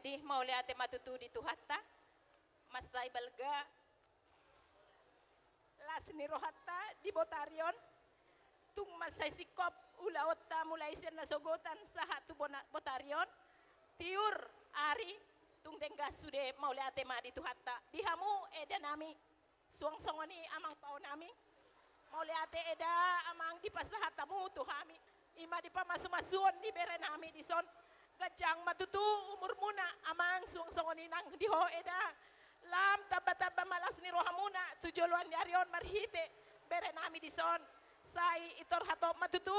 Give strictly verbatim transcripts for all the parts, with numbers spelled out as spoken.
Jadi mauliate ma tutu di Tuhanta, mansai balga las ni rohanta di botari on, tung mansai singkop ulaonta mulai sian nasogotan sahat tu bona-, botari on, tiur ari, tung denggan sude, mauliate ma di Tuhanta. Di hamu eda nami, suang songon i amang bao nami. Mauliate eda amang dipasahat hamu tu hami. I ma di pamasumasuon ni bere nami dison. Ganjang ma tutu umurmuna amang, suang songon i nang di ho eda. Lam tambatamba ma las ni rohamuna tu joloan ni ari on marhite bere nami dison. Sai pintor hatop ma tutu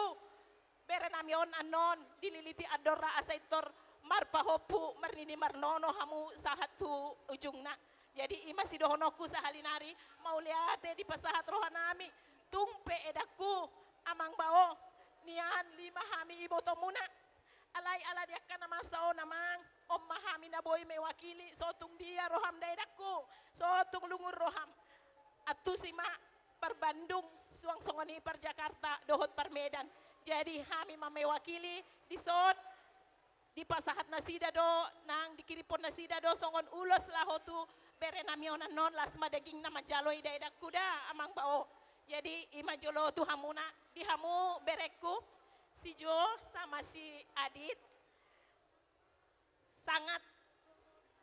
bere nami on annon dililiti andorna asa pintor marpahompu marnini marnono hamu sahat tu ujungna. Jadi i ma sidohononku sahali nari, mauliate dipasahat roha nami. Tung pe edangku, amang bao, nian lima hami ibotomuna. Alai ala ni angka na masa on amang, on ma hami na boi mewakili, so tung dia roham da edangku, so tung lungun roham. Antusi ma par Bandung, suang songon i par Jakarta dohot par Medan. Jadi hami ma mewakili dison, dipasahat nasida do, nang dikirimhon nasida do songon ulos laho tu bere nami on annon, las ma dagingna manjalo i da edangku da amang bao. Jadi i ma jolo tu hamuna, di hamu berengku, si Jo sama si Adit. Sangat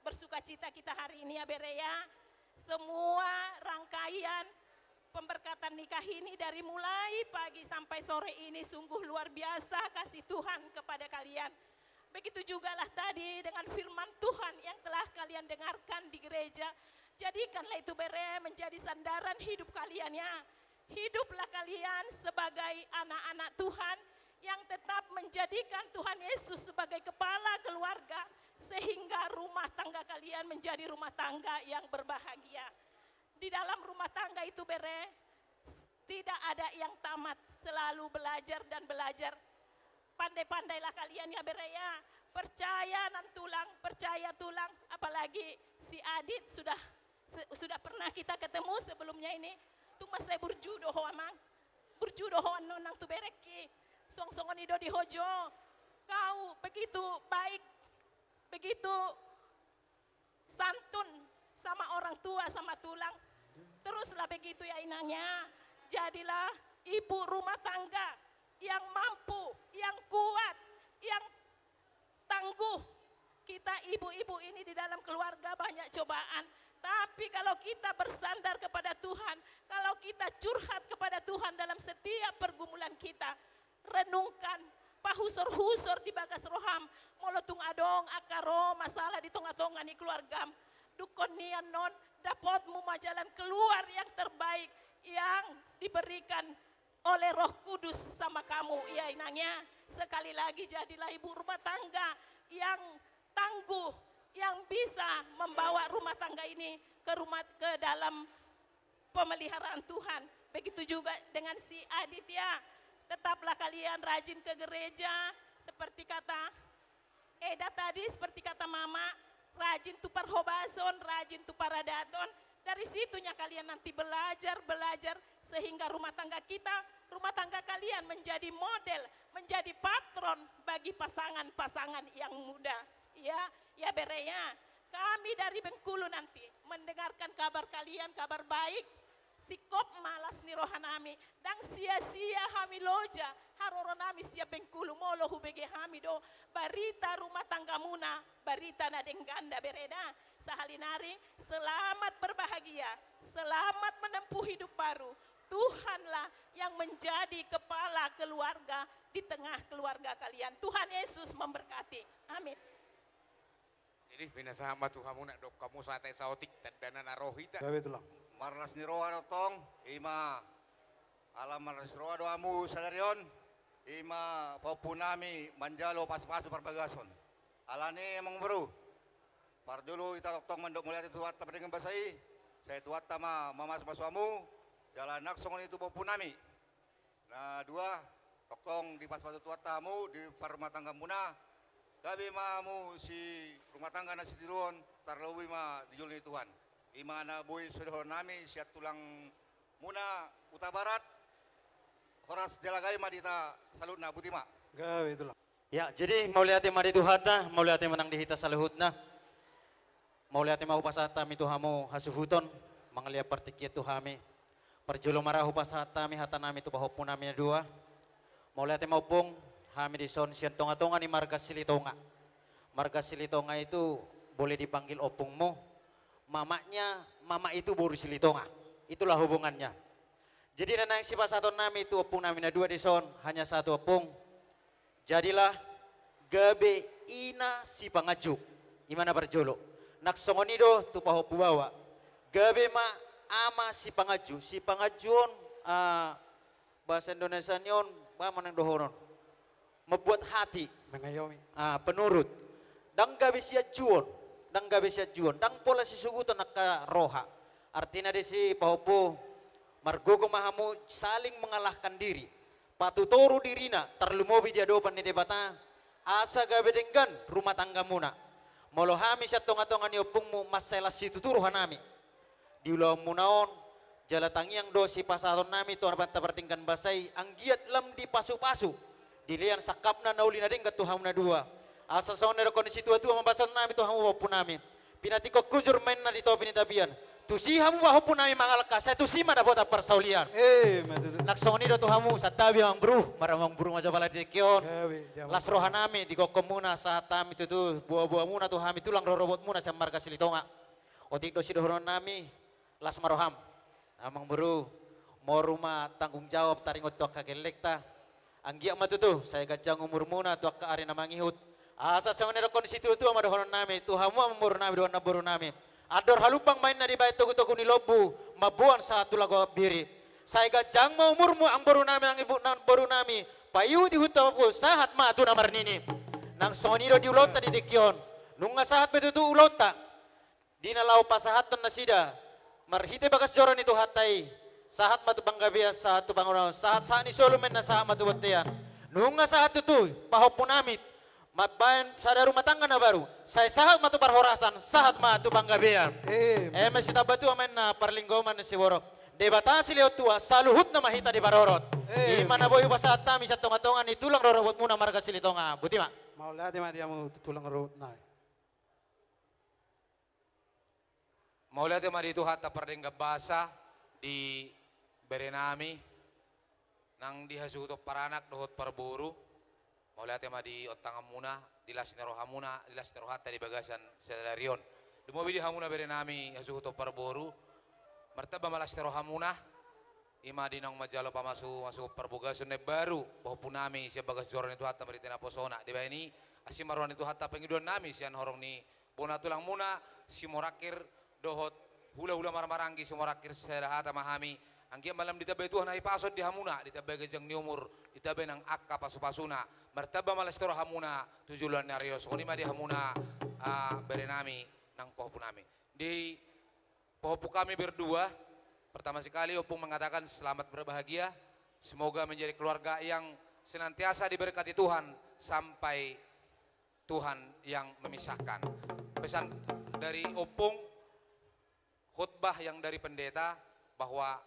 bersukacita kita hari ini ya bere ya. Semua rangkaian pemberkatan nikah ini dari mulai pagi sampai sore ini sungguh luar biasa kasih Tuhan kepada kalian. Begitu jugalah tadi dengan firman Tuhan yang telah kalian dengarkan di gereja. Jadikanlah itu bere menjadi sandaran hidup kalian ya. Hiduplah kalian sebagai anak-anak Tuhan yang tetap menjadikan Tuhan Yesus sebagai kepala keluarga, sehingga rumah tangga kalian menjadi rumah tangga yang berbahagia. Di dalam rumah tangga itu, bere, s-, tidak ada yang tamat, selalu belajar dan belajar. Pandai-pandailah kalian ya, bere, ya. Percaya nang tulang, percaya tulang, apalagi si Adit sudah Se-, sudah pernah kita ketemu sebelumnya ini, tung mansai burju do ho, amang. Burju do ho annon nang tu berengki. Suang songon i do di ho, Jo. Kau begitu baik, begitu santun sama orang tua, sama tulang. Teruslah begitu ya, inang, ya. Jadilah ibu rumah tangga yang mampu, yang kuat, yang tangguh. Kita ibu-ibu ini di dalam keluarga banyak cobaan. Tapi kalau kita bersandar kepada Tuhan, kalau kita curhat kepada Tuhan dalam setiap pergumulan kita, renungkan, pahusor-husor di bagas roham, molo tung adong angka ro masalah di tonga-tonga ni keluargam. Dungkon nian non, dapotmu ma jalan keluar yang terbaik yang diberikan oleh Roh Kudus sama kamu, ya, inang, ya. Sekali lagi, jadilah ibu rumah tangga yang tangguh, yang bisa membawa rumah tangga ini ke rumah, ke dalam pemeliharaan Tuhan. Begitu juga dengan si Adit, ya. Tetaplah kalian rajin ke gereja, seperti kata Eda tadi, seperti kata Mama, rajin tu parhobason, rajin tu paradaton. Dari situnya kalian nanti belajar, belajar, sehingga rumah tangga kita, rumah tangga kalian menjadi model, menjadi patron bagi pasangan-pasangan yang muda. Ya, ya, bere, ya. Kami dari Bengkulu nanti mendengarkan kabar kalian, kabar baik. Singkop ma las ni roha nami, ndang sia-sia hami loja haroro nami sian Bengkulu molo hubege hami do barita rumah tanggamuna, barita na denggan da, bere, da. Sahali nari, selamat berbahagia, selamat menempuh hidup baru. Tuhanlah yang menjadi kepala keluarga di tengah keluarga kalian. Tuhan Yesus memberkati. Amin. Jadi, pinasahat ma tu hamu, na dok hamu sate saotik, tandana na ro hita. Gabe tulang. Marlas ni roha do tong, i ma ala marlas ni roha do hamu sadari on, i ma pahompu nami manjalo pasupasu parbagason. Alani, amangboru, parjolo hita tongtong mandok mauliate tu Tuhanta pardenggan basa i, sai Tuhanta ma mamasupasu hamu, jala nang songon i tu pahompu nami. Na dua, tongtong dipasupasu Tuhanta hamu di parrumatanggaanmuna, gabe ma hamu si rumah tangga na sitiruon, tarlobi ma di jolo ni Tuhan. I ma na boi sude dohonon nami sian tulangmuna Hutabarat. Horas jala gabe ma di hita saluhutna, boti ma. Gabe tulang. Ya, jadi mauliate ma di Tuhanta, mauliate ma nang di hita saluhutna. Mauliate ma hupasahat hami tu hamu hasuhuton, mangaliat partingkian tu hami. Parjolo ma ra hupasahat hami hata nami tu pahompu nami na dua. Mauliate ma ompung, hami dison sian tonga-tonga ni marga Silitonga. Marga Silitonga itu boleh dipanggil ompungmu, mamaknya, mamak itu boru Silitonga. Itulah hubungannya. Jadi na naeng sipasahaton nami tu ompung nami na dua dison, hanya satu ompung. Jadilah gabe ina sipanganju. Ima na parjolo. Nang songon i do tu pahompu baoa. Gabe ma ama sipanganju. Sipanganju on, ah, bahasa Indonesia ni on, bah, manang dohonon. Membuat hati. Mengayomi. Ah, penurut. Ndang gabe sianjuon. Ndang gabe sianjuon. Ndang pola sisuguton angka roha. Artina disi pahompu, margogo ma hamu saling mengalahkan diri. Patutoru dirina, tarlumobi di adopan ni Debata, asa gabe denggan rumah tanggamuna. Molo hami sian tonga-tonga ni ompungmu mansai las situtu rohanami. Di ulaonmuna on, jala tangiang do sipasahaton nami tu Amanta Pardenggan Basa i, anggiat lam dipasu-pasu, dilean sangkapna na uli na denggan tu hamu na dua. Asa songon na didok ni situa-tua mambasaon nami tu hamu pahompu nami. Pinantikhon hujur ma inna di topi ni tapian. Tusi hamu pahompu nami mangalangka, sai tusi ma dapotan parsaulian. Eh, ma tutu. Nang songon i do tu hamu, santabi amang boru, marhaha amang boru ma jo pala di tingki on. Gabe, jamang. Las rohanami, digokhonmuna, sahat hami tutu, boa-boamuna tu hami tulang rorobotmuna sian marga Silitonga. Otik do sidohonon nami, las ma roham. Amang boru, moru ma tanggung jawab taringot tu angka gellengta. Anggiat ma tutu, sai ganjang umurmuna tu angka ari na mangihut. Asa songon na didok ni situa-tua ma dohonon nami, tu hamu amang boru nami dohot namboru nami. Andor halumpang ma inna dibahen togu-togu ni lombu, mamboan sahat tu lago Ambiri. Sai ganjang ma umurmu amang boru nami, nang ibu, namboru nami, paihut-ihut hamu sahat ma tu na marnini. Nang songon i do di ulaonta di tingki on. Nunga sahat ma tutu ulaonta. Di na laho pasahathon nasida, marhite bagas joro ni Tuhanta i, sahat ma tu panggabean, sahat tu panguruan, sahat-sahat ni solu ma inna sahat ma tu bontean. Nunga sahat tutu, pahompu nami, mambahen sada rumah tangga na baru, sai sahat ma tu parhorasan, sahat ma tu panggabean. Amin. Eme sitamba tua ma inna parlinggoman ni siborok. Debata silehon tua, saluhutna ma hita diparorot. Amin. Ima na boi hupasahat hami sian tonga-tonga ni tulang rorobotmuna marga Silitonga. Boti ma. Mauliate ma di hamu tulang rorobot nami. Mauliate ma di Tuhanta Pardenggan Basa, di bere nami, nang di hasuhuton paranak dohot parboru. Mauliate ma di ontanganmuna, di las ni rohamuna, di las ni rohanta di bagasan sadari on. Lumobi di hamuna bere nami, hasuhuton parboru, martamba ma las ni rohamuna. Ima di naung manjalo pamasu-, masuon parbagason na imbaru, pahompu nami sian bagas joro ni Tuhanta marhite naposona. Dibahen i, asi ma roha ni Tuhanta pangidoan nami sian horong ni bona tulangmuna, Simorangkir dohot hula-hula marhamaranggi Simorangkir, sada hata ma hami, anggiat ma lam ditambai Tuhan hahipason di hamuna, ditambai ganjang ni umur, ditambai nang angka pasu-pasuna, martamba ma las ni rohamuna tu joloan ni ari on, songon i ma di hamuna, ah, bere nami nang pahompu nami. Di pahompu kami berdua, pertama sekali Ompung mengatakan selamat berbahagia, semoga menjadi keluarga yang senantiasa diberkati Tuhan sampai Tuhan yang memisahkan. Pesan dari Ompung, khotbah yang dari pendeta, bahwa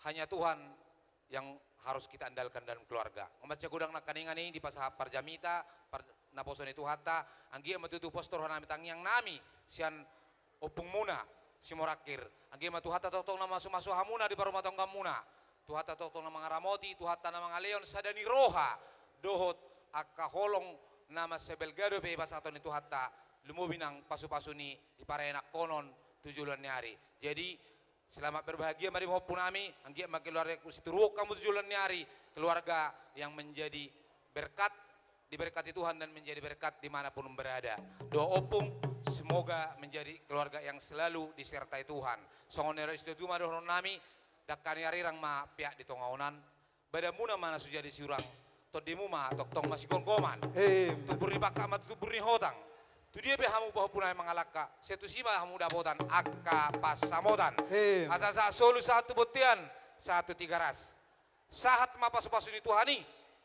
hanya Tuhan yang harus kita andalkan dalam keluarga. Nunga mansai godang nangkaningan i dipasahat parjamita, par-, naposo ni Tuhanta, anggiat ma tutu pos tu roha nami tangiang nami sian ompungmuna, Simorangkir. Anggiat ma Tuhanta tongtong na mamasu-masu hamuna di parumatanggaonmuna. Tuhanta tongtong na mangaramoti, Tuhanta na mangalehon sada ni roha, dohot angka holong na mansai balga dope dipasahathon ni Tuhanta, lumobi nang pasu-pasu ni diparenakhonon tu joloan ni ari. Jadi, selamat berbahagia ma di pahompu nami, anggiat ma keluarga situruon hamu tu joloan ni ari, keluarga yang menjadi berkat, diberkati Tuhan dan menjadi berkat di mana pun berada. Dohot Ompung, semoga menjadi keluarga yang selalu disertai Tuhan. Songon na nidok ni situa-tua ma dohonon nami, dangka ni arirang ma peak di tonga onan, badanmuna ma na so jadi siurang, tondimu ma tongtong masigomgoman. Amin. Tumbur ni pangkat ma tumbur ni hotang. Tu dia pe hamu pahompu nami mangalangka, sai tusi ma hamu dapotan angka pansamotan. Amin. Asa sahat solu, sahat tu bontean, sahat tu Tigaras. Sahat ma pasu-pasu ni Tuhan i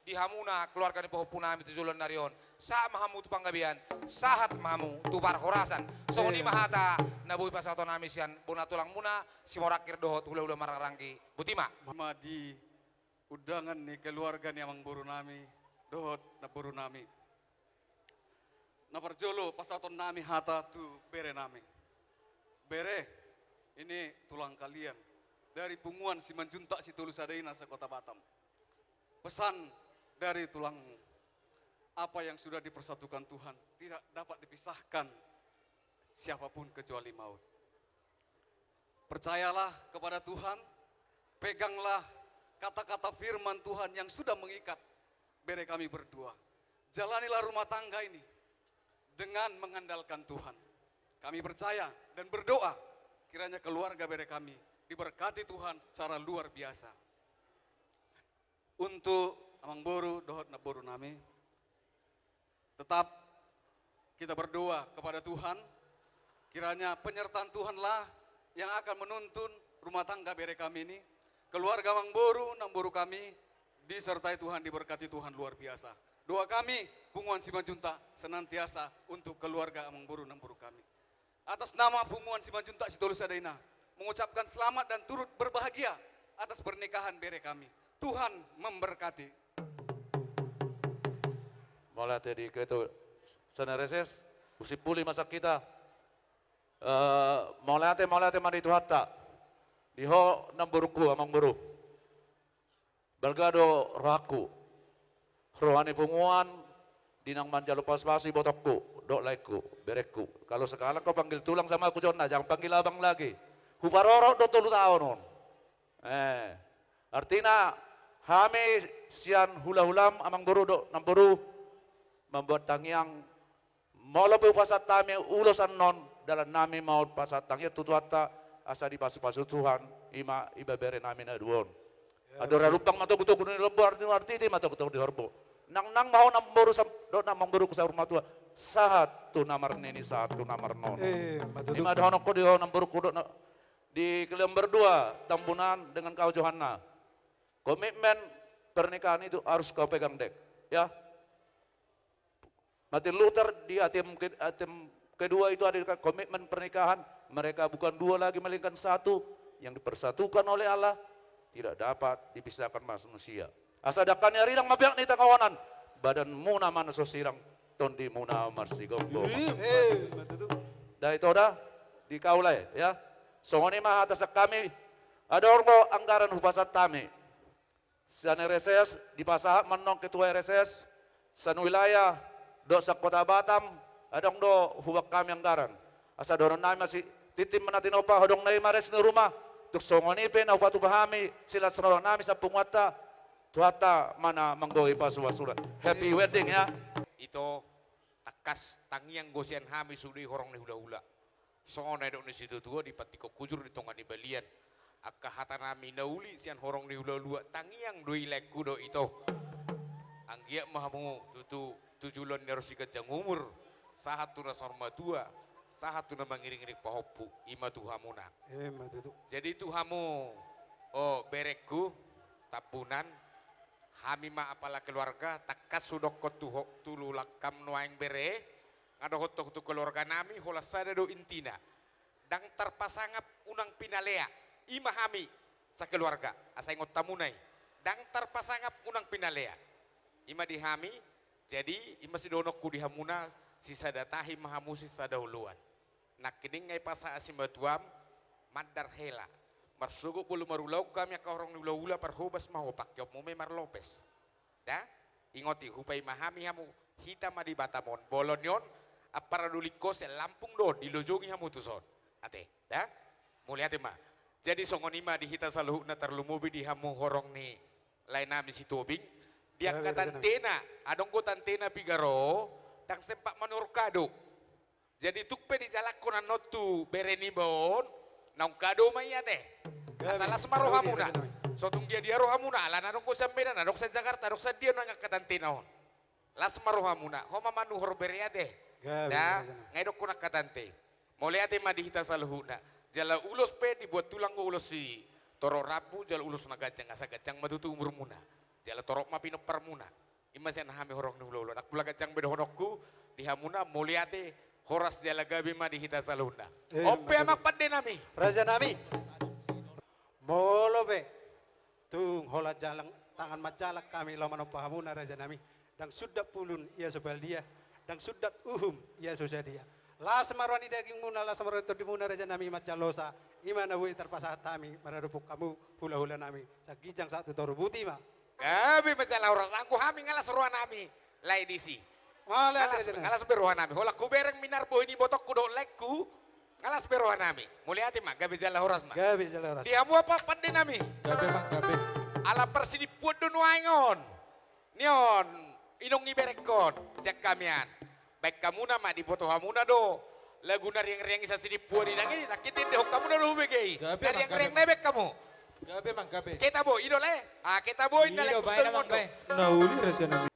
di hamuna keluarga ni pahompu nami tu joloan ni ari on. Sahat ma hamu tu panggabean, sahat ma hamu tu parhorasan. Songon i ma hata na boi pasahaton nami sian bona tulangmuna, Simorangkir dohot hula-hula marhamaranggi. Boti ma. Ma di undangan ni keluarga ni amangboru nami dohot namboru nami. Na parjolo pasahaton nami hata tu bere nami. Bere, ini tulang kalian dari Punguan Simanjuntak Sitolu Sada Ina se-Kota Batam. Pesan dari tulang, apa yang sudah dipersatukan Tuhan tidak dapat dipisahkan siapapun kecuali maut. Percayalah kepada Tuhan, peganglah kata-kata firman Tuhan yang sudah mengikat bere kami berdua. Jalanilah rumah tangga ini dengan mengandalkan Tuhan. Kami percaya dan berdoa kiranya keluarga bere kami diberkati Tuhan secara luar biasa. Untuk amangboru dohot namboru nami, tetap kita berdoa kepada Tuhan, kiranya penyertaan Tuhanlah yang akan menuntun rumah tangga bere kami ini. Keluarga amangboru, namboru kami disertai Tuhan, diberkati Tuhan luar biasa. Doa kami, Punguan Simanjuntak senantiasa untuk keluarga amangboru, namboru kami. Atas nama Punguan Simanjuntak Sitolu Sada Ina, mengucapkan selamat dan turut berbahagia atas pernikahan bere kami. Tuhan memberkati. Mauliate di ketua Sian R S S, usimpuli ma sian hita. Eh, mauliate, mauliate ma di Tuhanta. Di ho namborungku, amangboru. Balga do rohangku. Roha ni punguan, di na manjalo pasupasu ibotongku, dohot laengku, berengku. Kalau sekarang kau panggil tulang sama aku, Jonna, jangan panggil abang lagi. Huparorot do tolu taon on. Eh, artina, hami sian hulahulam, amangboru dohot namboru, membuat tangiang. Molo pe hupasahat hami ulos annon, dalan nami ma on pasahat tangiang tu Tuhanta, asa dipasupasu Tuhan, i ma ibebere nami na dua on. Ya, andorang lumbang ma togutogu ni lombo, arti, arti, arti ma togutogu ni horbo. Nangnang ma ho namboru sam-, dohot amangborungku saur matua, sahat tu na marnini, sahat tu na marnono. Eh, ma tutu. I ma dohononku di ho namborungku dohot na-, di kalian berdua, Tambunan dengan kau Johanna. Komitmen pernikahan itu harus kau pegang, Dek. Ya. Martin Luther di A T M ke-, A T M kedua itu ada di komitmen pernikahan, mereka bukan dua lagi melainkan satu, yang dipersatukan oleh Allah tidak dapat dipisahkan manusia. Asa dangka ni arirang ma peak ni tangkohonan, badanmuna ma na so sirang, tondimuna marsigomgoman. Ih, eh, ma tutu. Da ito da, di kau lae, ya. Songon i ma hata sian hami, adong do anggaran hupasahat hami. Sian R S S, dipasahat ma annon ketua R S S, sian wilayah, dohot sian Kota Batam, adong do hubaen hami anggaran. Asa dohonon nami ma si tintin ma na tinompa, hodong na i ma res ni ruma, tung songon i pe na hupatupa hami, silas roha nami sian punguanta, Tuhanta ma na manggohi pasupasuna. Happy wedding, ya. Ito, tangkas tangiang do sian hami sude horong ni hulahula. Songon na nidok ni situatua, di pantikkon hujur di tonga ni balian. Angka hata nami na uli sian horong ni hulahula, tangiang do i laengku dohot ito. Anggiat ma hamu tutu tu joloan ni ari on siganjang umur, sahat tu na saur matua, sahat tu na mangiringiring pahompu, i ma tu hamuna. Eh, ma tutu. Jadi tu hamu, o berengku, Tambunan, hami ma apala keluarga, tangkas hudokkon tu ho-, tu tulangkam nuaeng bere, nga dohonon tu keluarga nami, holan sada do intina. Ndang tarpasangap unang pinalea. I ma hami sakeluarga, asa ingot hamuna i. Ndang tarpasangap unang pinalea. I ma di hami, jadi i ma sidohononku di hamuna, sisada tahi ma hamu sisada oloan. Nangkining nga dipasahat simatuam, mandar hela. Marsogot molo marulaon hami angka horong ni hulahula, parhobas ma ho, pangkeonmu ma i marlopes. Da? Ingot i, hupaima hami hamu, hita ma di Batam on. Bolon ni on, ampara do lingkos, lampung do on, dilojongi hamu tuson. Ate, da? Mauliate ma. Jadi songon i ma di hita saluhutna, tarlumobi di hamu horong ni lae nami si Tobing. Di angka tantena, adong do tantena piga ro, ndang sempat manuhor kado. Jadi tung pe dijalakhon annon tu bere niba on, naung kado ma i ate. Asa las ma rohamuna. So tung dia-dia rohamuna, alana adong do sian Medan, adong sian Jakarta, adong sian dia nuaeng angka tantena on. Las ma rohamuna, ho ma manuhor bere ate. Da, nga didokkon angka tante. Mauliate ma di hita saluhutna. Jala ulos pe dibuat tulang do ulos sitorop rambu, jala ulos na ganjang, asa ganjang ma tutu umurmuna. Jala torop ma pinomparmuna. I ma sian hami horong ni hulahula. Ndang pola ganjang be dohononku di hamuna, mauliate, horas jala gabe ma di hita saluhutna. Eh, on pe ma tutu. Amang pande nami. Raja nami. Molo pe tung holan jalang tangan manjalang hami laho manompa hamuna, raja nami. Ndang sundat pulun ia so pal dia. Ndang sundat uhum ia so sadia. Las ma roha ni dagingmuna, las ma roha ni tondimuna, raja nami, manjalosa. I ma na boi tarpasahat hami maradophon hamu, hula-hula nami, sian ginjang sahat tu toru, boti ma. Gabe ma jala horas, anggo hami nga las roha nami lae disi. Nga las, nga las be roha nami. Holan hubereng minar bohi ni ibotongku dohot laengku. Nga las be roha nami. Mauliate ma, gabe jala horas ma. Gabe jala horas. Di hamu amang pande nami. Gabe ma, gabe. Ala parsinimpuon do nuaeng on. Ni on, inong iberengkon sian hami an. Baen hamuna ma, diboto hamuna do lagu na riang-riang i sian sinimpuon i, nangkin, nangkin diendehon hamuna do hubege i. Gabe ma, gabe. Na riang-riang na i baen hamu. Gabe ma, gabe. Ke tabo, i do lae. Ah, ke tabo, i do, ninna laengku, baen, Sitoimon do. Baen. Na uli, raja nami.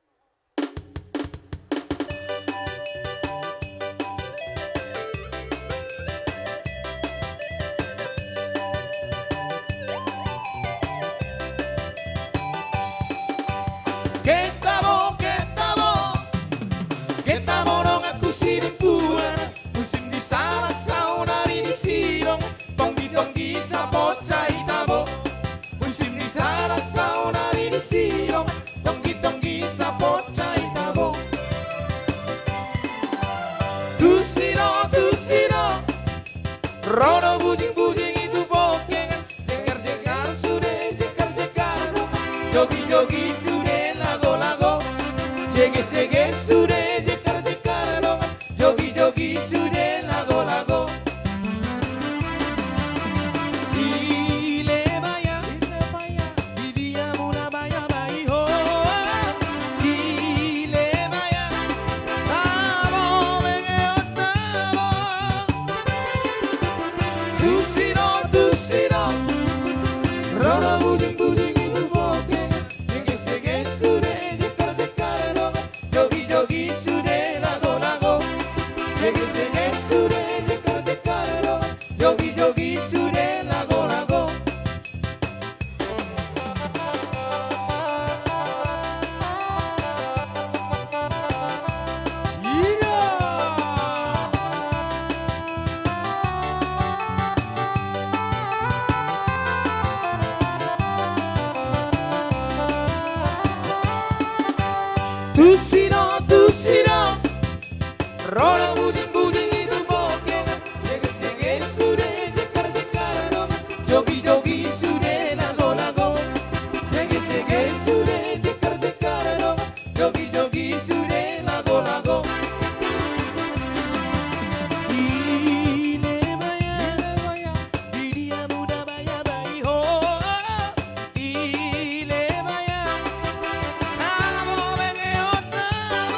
Ke tabo, ke tabo, ke tabo donganku sinimpuan. Musim di salang saonari di sidong, tonggi-tonggi saponcai tabo. Musim di salang saonari di sidong, tonggi-tonggi saponcai tabo. Tusi do, tusi do, ro do bujing-bujing i tu bongkengan. Jegar-jegar sude, jegar-jegar do, jogi-jogi sude, lago-lago. Jege-jege sude, jegar-jegar do, jogi-jogi sude, lago-lago. Ile baya, di dia muna baya-baya i ho. Ile baya, tabo bege on tabo. Tusi do, tusi do, ro do bujing-bujing i tu bongkengan. Jege-jege sude, jegar-jegar do, jogi-jogi sude, lago-lago. Jege-jege sude, jegar-jegar do, jogi-jogi sude, lago-lago. Tusi do, tusi do, ro do bujing-bujing i tu bongkengan. Jege-jege sude, jegar-jegar do, jogi-jogi sude, lago-lago. Jege-jege sude, jegar-jegar do, jogi-jogi sude, lago-lago. Ile baya, di dia muna baya-baya i ho. Ile baya, tabo bege on tabo.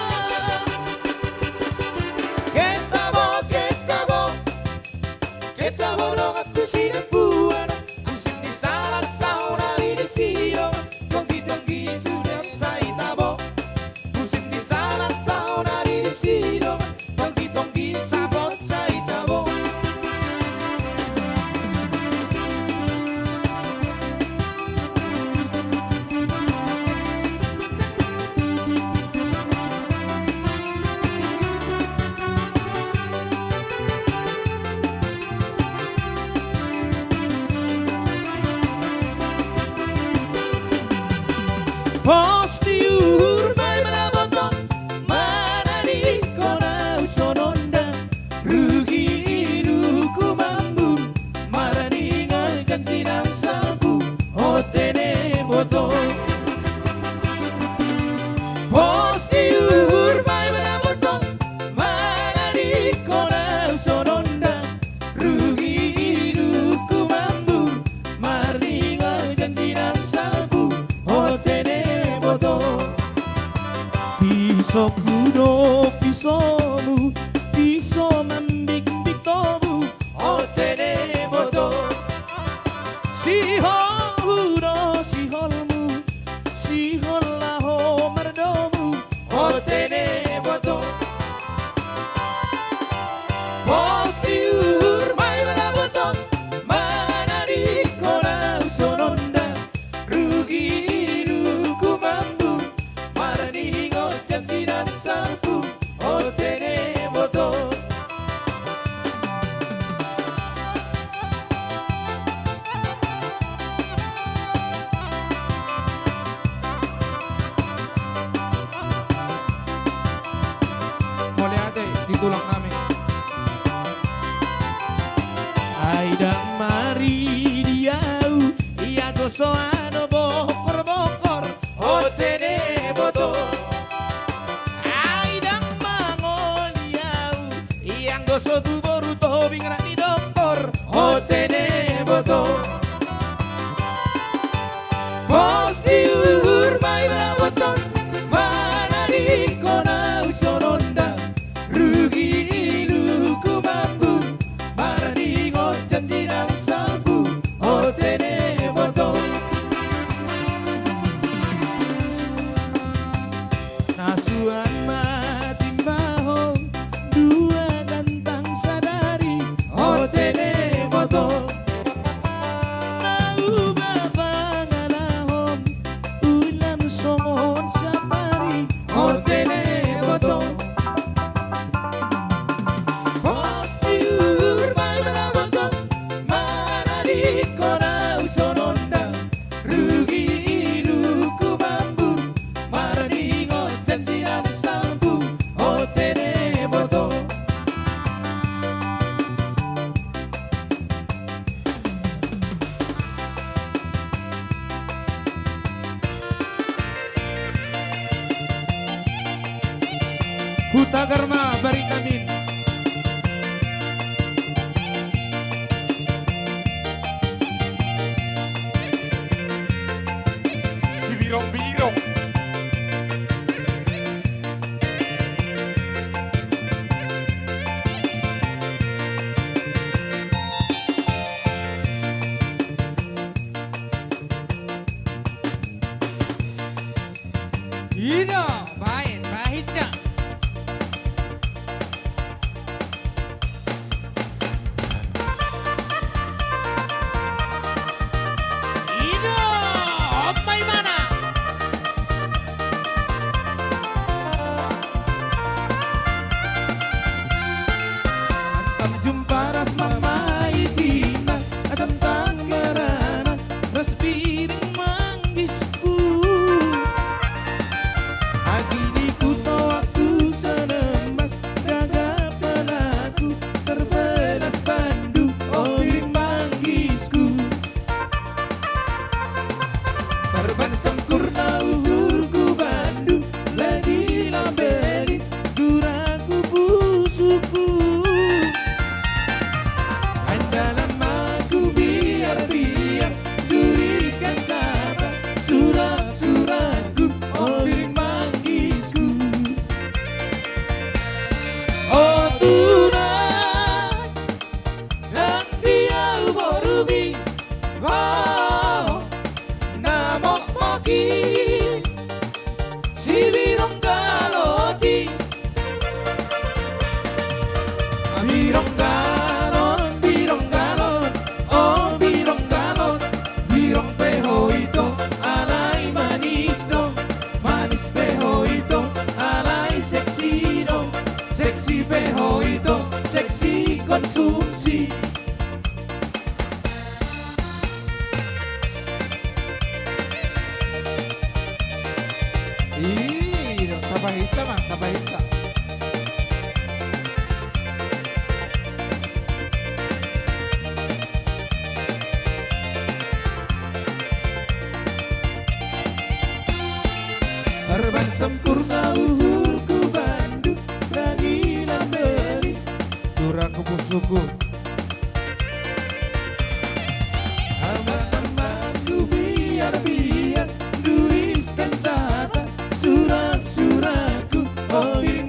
Ke tabo, ke tabo, ke tabo donganku sinimpuan. Musim di salang saonari di sidong, tonggi-tonggi sude saponcai tabo. Musim di salang saonari di sidong, tonggi-tonggi saponcai tabo. Pos di uhur ma i manaboto, manadingkon au songon da. Rugi indukku mambur, marningot janji nang salpu, o tene boto. Pos di uhur ma i manaboto, manadingkon au songon da. Rugi indukku mambur, marningot janji nang salpu, o tene boto. Pisongku do pisomu, piso mambikbik tobu, o tene boto. Siholhu do siholmu, sihol laho mardomu, o tene boto. Pos di uhur ma i manaboto, manadingkon au songon da. Rugi indukku mambur, marningot janji nang salpu, o tene Tulang nami. Ai ndang maridi au, ia goso ano bokor-bokor, ote ne boto. Ai ndang mangoli au, ia goso tu boru Tobing rap ni doktor, ote ne boto. Pos di uhur ma ibana boto, manadingkon au songon on da. Rugi ilungku mambu, mardingot janji naung salpu, ote ne boto. Na suan ma timbahon, dua gantang sadari, ote ne boto. Na uba pangalahon, ulam songon sapari, ote ne boto. Pos di uhur ma ibana boto, manadingkon au songon on da. Rugi ilungku mambu, mardingot janji naung salpu, ote ne boto. Hutagar ma barita min. Sibirong-birong. I do, baen, baen hinsa. I do, on ma ibana. Antang jumparas ma i, antang gerana, ras biring manggis. Agi ni kuto waktu senemas, gaga pelaku, terbelas bandu, o biring manggis. Tarban sempurna uhurku bandu, lagi lambeli, duraku pusuku. Andalan ma hubiar-biar, turiskan catat, surat-suratku, o biring manggisku. O tulang, ndang dia borumi, ho, na mokmok i, sibirong galot i. Birong galot, birong galot, o birong galot. Birong pe ho ito, alai manis do. Manis pe ho ito, alai seksi do. Seksi pe ho ito, seksi konsumsi. Ih, tapahinsa ma, tapahinsa. Tarban sempurna uhurku bandu, lagi lambeli, duraku pusuku. Amang-amangku biar-biar, turiskan catat, surat-suratku, o biring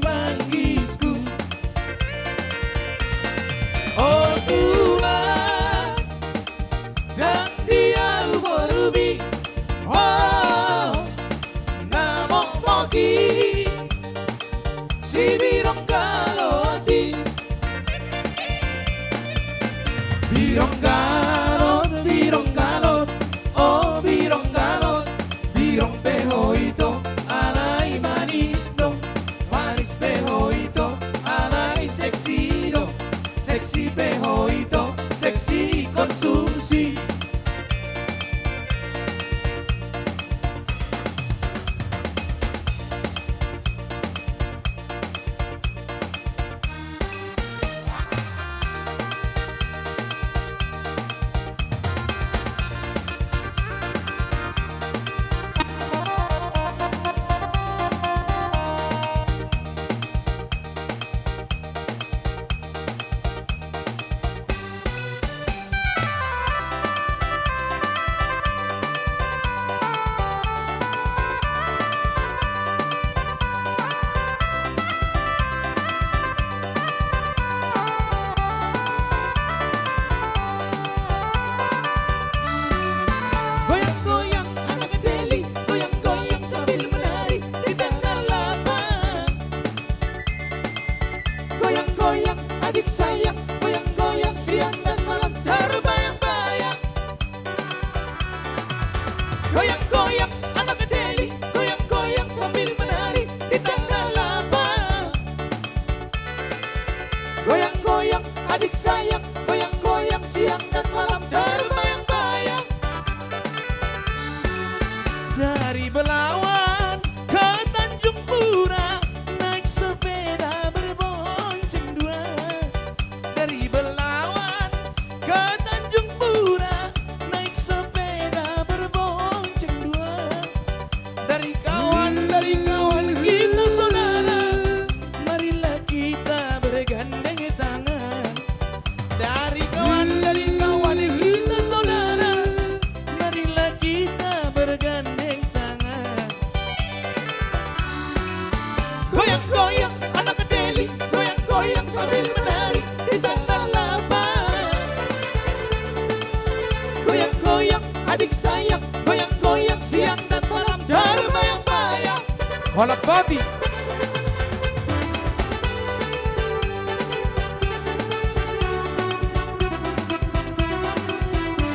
Halak Pati.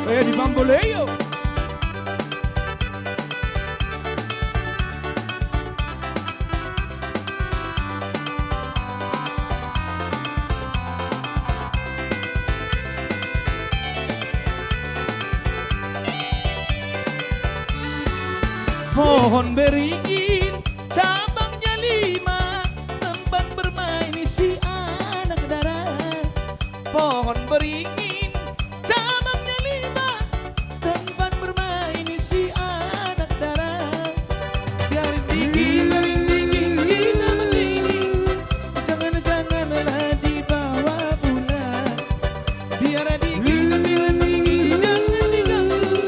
Eh, di Bamboleo. Pohon beringin, cabangnya lima, tempat bermain si anak dara. Pohon beringin, cabangnya lima, tempat bermain si anak dara. Biarin dingin, biarin dingin, kita berdingin. Jangan-janganlah dibawa pulang. Biar dingin, biar dingin, jangan diganggu.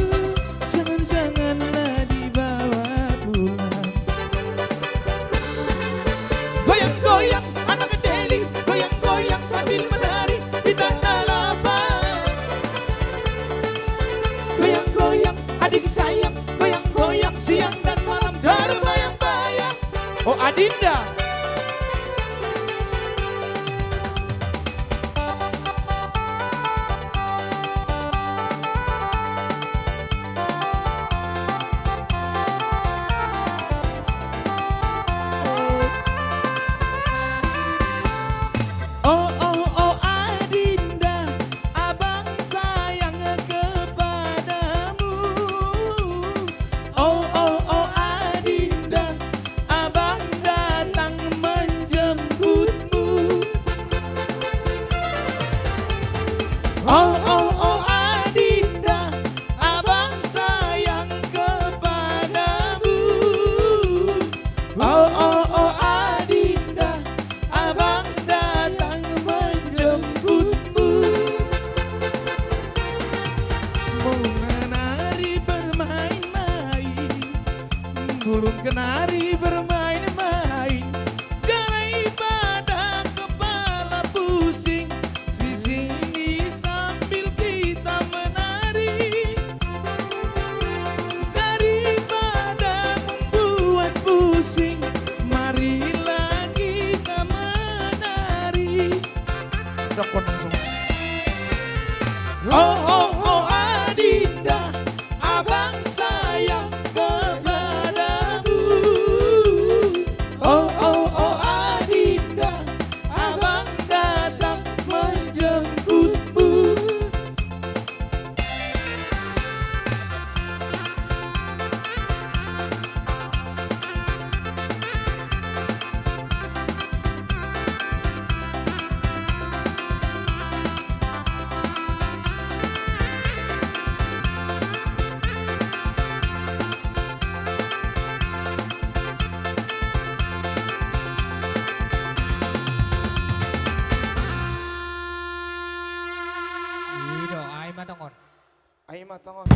Jangan-janganlah dibawa pulang. Goyang-goyang anak Deli, goyang-goyang sambil menari di tanah lapang. Goyang-goyang adik sayang, goyang-goyang siang dan malam terbayang-bayang. Oh, Adinda. Oh, oh, oh, Adinda, abang sayang kepadamu. Oh, oh, oh, Adinda, abang datang menjemputmu. Oh, oh, oh, Adinda, abang sayang kepadamu. Oh, oh, oh, Adinda, abang datang menjemputmu. Bunga nari bermain-main, burung kenari bermain-main, daripada kepala pusing, di sini sambil kita menari. Daripada membuat pusing, marilah kita menari. Dakon langsung. Oh, oh, oh, Adinda, abang sayang kepadamu. Oh, oh, oh, Adinda, abang datang menjemputmu. I do, ai ma tongon. Ai ma tongon.